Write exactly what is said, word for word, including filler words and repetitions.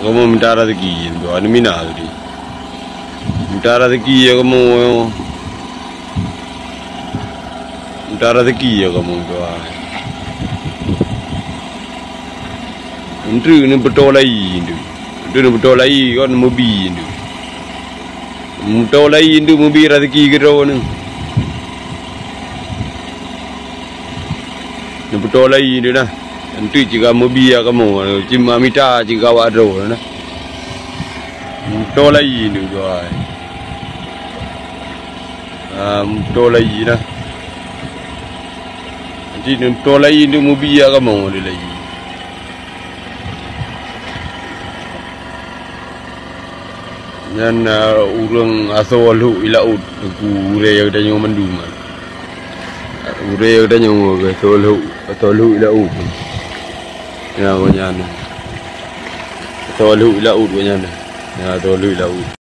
Kamoe minta rezeki, tuan, mina tadi. Minta rezeki ya kamoe. Minta rezeki ya kamoe, tuan. Enteuk ni beutôi lai tu. Enteuk ni beutôi lai kon mubi tu. Beutôi lai tu mubi rezeki keudroe ni. Ni beutôi lai tu nah. Enteuk cit ka mubi ya kamoe, cit mamita cit ka awak droe nah. Beutôi lai tu, tuan. Ah, beutôi lai nah. Jadi, beutôi lai tu mubi ya kamoe di lai. Nyan, ah, ureueng asoe lhok i laôt, ku ureueng nyang geutanyoe mandum. Ureueng nyang geutanyoe asoe lhok, asoe lhok i laôt. Ya, nyan. Asoe lhok i laôt nyan. Ya, asoe lhok i laôt.